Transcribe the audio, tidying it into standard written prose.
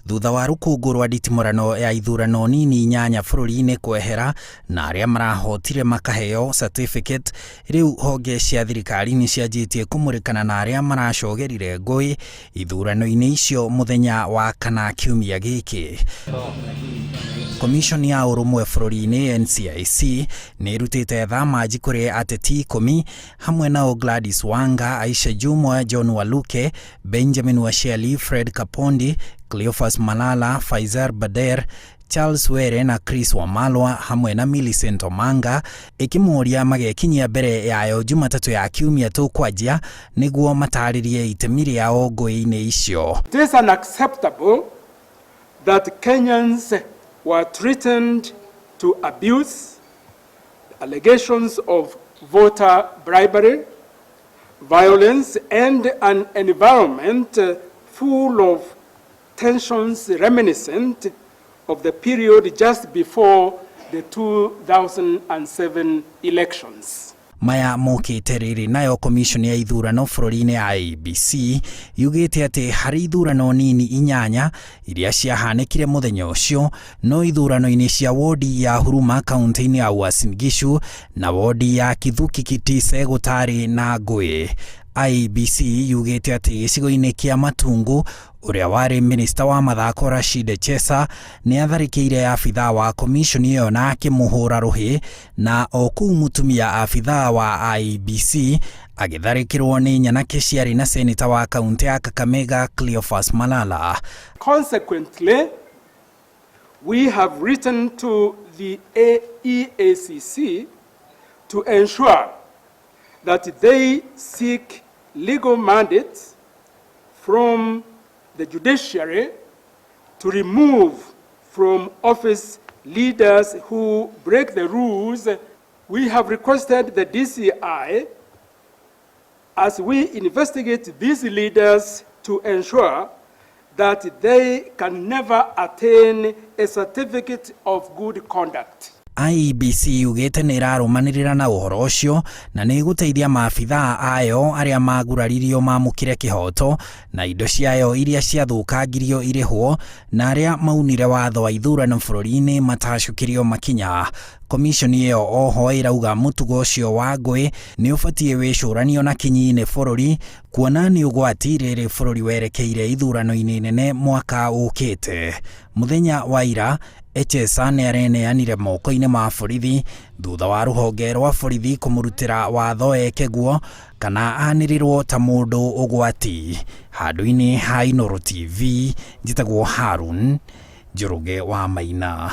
Thutha wa rũkũngũ rwa nditimũrano ya ithurano nini inyanya bũrũri-inĩ kwehera na arĩa marahotire makaheo certificate, rĩu honge cia thirikari nĩ cianjĩtie kũmũrĩkana na arĩa maracogerire ngũĩ ithurano-inĩ icio mũthenya wa kana kiumia gĩkĩ. Komishoni ya ũrũmwe bũrũri-inĩ NCIC nĩ ĩrutĩte thamanji kũrĩ ateti 10 hamwe nao Gladys Wanga, Aisha Jumwa, John Waluke, Benjamin Washiali, Fred Kapondi, Cleophas Malala, Faizal Bader, Charles Were na Chris Wamalwa hamwe na Millicent Omanga, ĩkĩmoria magekinyia mbere yayo Jumatatũ ya kiumia tũkwanjia nĩguo matarĩrie itemi rĩao ngũĩ-inĩ icio. It is unacceptable that Kenyans were threatened to abuse, allegations of voter bribery, violence, and an environment full of tensions reminiscent of the period just before the 2007 elections. Maya mokĩte rĩrĩ nayo komishoni ya ithurano bũrũri-inĩ IEBC yugĩte atĩ harĩ ithurano nini inyanya iria ciahanĩkire mũthenya ũcio, no ithurano-inĩ cia wodi ya Huruma kaunti-inĩ ya Uasin Gishu na wodi ya Kithuki Kitise gũtarĩ na ngũĩ. IEBC yugĩte atĩ gĩcigo-inĩ kĩa Matungu, ũrĩa warĩ minista wa mathako Rashid Echesa nĩ atharĩkĩire abithaa wa komishoni ĩyo na akĩmũhũra rũhĩ, na o kũu mũtumia abithaa wa IEBC agĩtharĩkĩrwo nĩ nyanake ciarĩ na seneta wa kaunti ya Kakamega Cleophas Malala. Consequently, we have written to the EACC to ensure that they seek legal mandates from the judiciary to remove from office leaders who break the rules. We have requested the DCI, as we investigate these leaders, to ensure that they can never attain a certificate of good conduct. IEBC yugĩte nĩ ĩrarũmanĩrĩra na ũhoro ũcio na nĩ ĩgũteithia maabithaa ayo arĩa maguraririo mamũkĩre kĩhoto na indo ciayo iria ciathũkangirio irĩhwo, na arĩa maunire watho wa ithurano bũrũri-inĩ matacũkĩrio makinya. Komishoni ĩyo oho ĩrauga mũtugo ũcio wa ngũĩ nĩ ũbatiĩ wĩcũranio na kinyi nĩ bũrũri, kuona nĩ ũgwati rĩrĩ bũrũri werekeire ithurano-inĩ nene mwaka ũkĩte. Mũthenya wa ira, Echesa nĩ areneanire moko-inĩ ma borithi thutha wa rũhonge rwa borithi kũmũrutĩra watho eke guo kana anĩrĩrwo ta mũndũ ũgwati. Handũ-inĩ ha Inooro TV, njĩtagwo Harun Njoroge wa Maina.